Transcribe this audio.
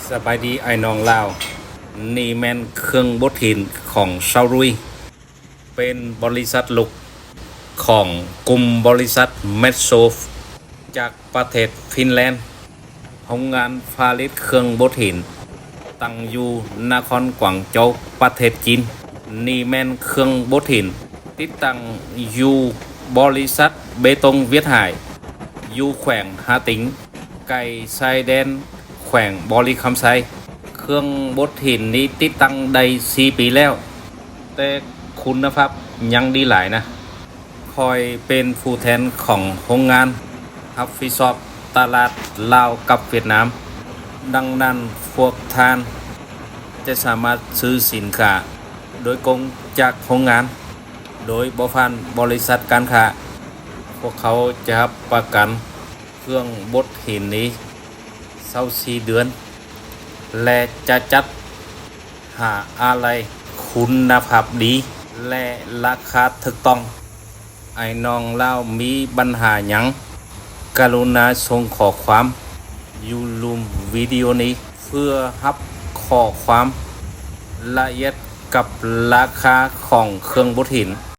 ສະບາຍດີອ້າຍນ້ອງລາວ, ນີ້ແມ່ນເຄື່ອງບົດຫີນຂອງຊາວລຸຍ, ເປັນບໍລິສັດລູກຂອງກຸ່ມບໍລິສັດແມັດໂຊຟ ຈາກປະເທດຟິນແລນ. ໂຮງງານຜະລິດເຄື່ອງບົດຫີນ ຕັ້ງຢູ່ນະຄອນກວາງໂຈວ ປະເທດຈີນ. ນີ້ແມ່ນເຄື່ອງບົດຫີນ ຕິດຕັ້ງຢູ່ບໍລິສັດເບຕົງຫວຽດຫາຍ ຢູ່ແຂວງຫາຕິງ ໃກ້ຊາຍແດນແຂວງບໍລິຄຳໄຊ. ເຄື່ອງບົດຫີນນີ້ຕິດຕັ້ງໄດ້ສີ່ປີແລ້ວ, ແຕ່ຄຸນນະພາບຍັງດີຫຼາຍນະ. ຂ້ອຍເປັນຜູ້ແທນຂອງໂຮງງານ ຮັບຜິດຊອບຕະຫຼາດລາວກັບຫວຽດນາມ. ດັ່ງນັ້ນ, ພວກທ່ານຈະສາມາດຊື້ສິນຄ້າໂດຍກົງຈາກໂຮງງານ ໂດຍບໍ່ຜ່ານບໍລິສັດການຄ້າ. ພວກເຂົາຈະຮັບປະກັນເຄື່ອງບົດຫີນນີ້ຊາວສີ່ເດືອນ ແລະ ຈະຈັດຫາອາໄຫຼ່ຄຸນນະພາບດີ ແລະ ລາຄາຖືກຕ້ອງ. ອ້າຍນ້ອງລາວມີບັນຫາຫຍັງ, ກະລຸນາສົ່ງຂໍ້ຄວາມຢູ່ລຸ່ມວິດີໂອນີ້ ເພື່ອຮັບຂໍ້ຄວາມລະອຽດກັບລາຄາຂອງເຄື່ອງບົດຫີນ.